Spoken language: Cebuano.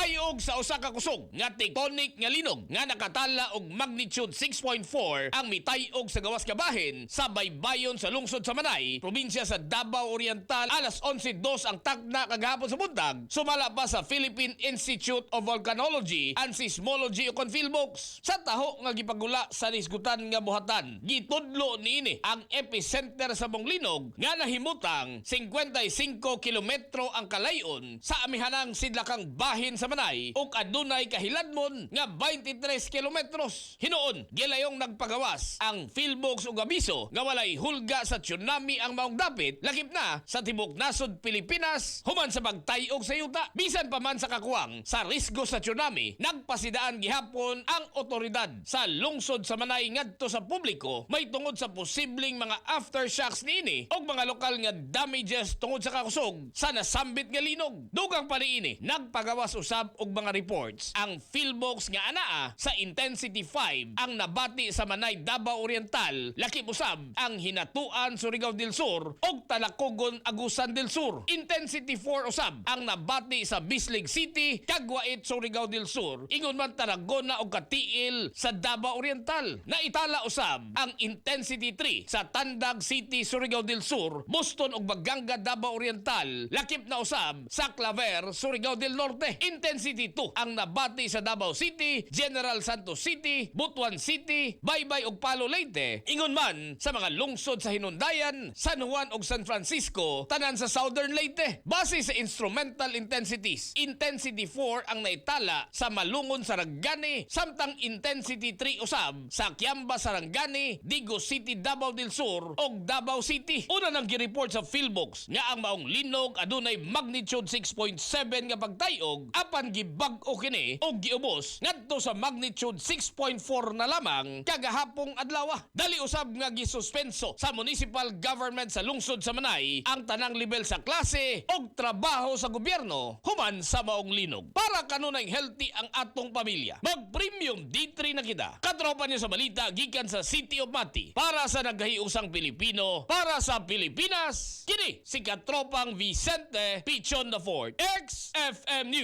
Pagtayog sa usa ka kusog nga tectonic nga linog nga nakatala og magnitude 6.4 ang mitayog sa gawas kabahin sa baybayon sa lungsod sa Manay, probinsya sa Davao Oriental, alas 11:02 ang takna kagahapon sa buntag, sumala pa sa Philippine Institute of Volcanology and Seismology o PHIVOLCS. Sa taho nga gipagula sa nisgutan nga buhatan, gitudlo niini ang epicenter sa maong linog nga nahimutang 55 kilometro ang kalayon sa amihanang sidlakang bahin sa Manay ug adunay kahiladmon nga 23 kilometros. Hinuon, gilayong nagpagawas ang PHIVOLCS ug abiso nga walay hulga sa tsunami ang maong dapit, lakip na sa tibok nasod Pilipinas, human sa pagtayog sa yuta. Bisan pa man sa kakuwang sa risgo sa tsunami, nagpasidaan gihapon ang otoridad sa lungsod sa Manay ngadto sa publiko may tungod sa posibleng mga aftershocks niini og mga lokal nga damages tungod sa kakusog sa nasambit nga linog. Dugang pa niini, nagpagawas usab og mga reports ang PHIVOLCS nga anaa sa intensity 5 ang nabati sa Manay, Davao Oriental, lakip usab ang Hinatuan, Surigao del Sur ug Talacogon, Agusan del Sur. Intensity 4 usab ang nabati sa Bislig City, Cagwait, Surigao del Sur, ingon man Tarragona ug Cateel sa Davao Oriental. Naitala usab ang intensity 3 sa Tandag City, Surigao del Sur, Boston ug Baganga, Davao Oriental, lakip na usab sa Claver, Surigao del Norte. Intensity 2 ang nabati sa Davao City, General Santos City, Butuan City, Baybay ug Palo, Leyte, ingon man sa mga lungsod sa Hinundayan, San Juan ug San Francisco, tanan sa Southern Leyte. Base sa instrumental intensities, intensity 4 ang naitala sa Malungon, Sarangani, samtang intensity 3 usab sa Kiamba, Sarangani, Digos City, Davao del Sur ug Davao City. Una nang gi-report sa PHIVOLCS nga ang maong linog adunay magnitude 6.7 nga pagtayog, apan gibag-o kini og giubos ngadto sa magnitude 6.4 na lamang kagahapong adlaw. Dali usab nga gisuspenso sa municipal government sa lungsod sa Manay ang tanang level sa klase og trabaho sa gobyerno human sa maong linog. Para kanunay healthy ang atong pamilya, mag Premium D3 na kita. Katropa niyo sa balita gikan sa City of Mati. Para sa nagkahiusang Pilipino, para sa Pilipinas, kini si Katropang Vicente Pichon the Fourth, XFM News.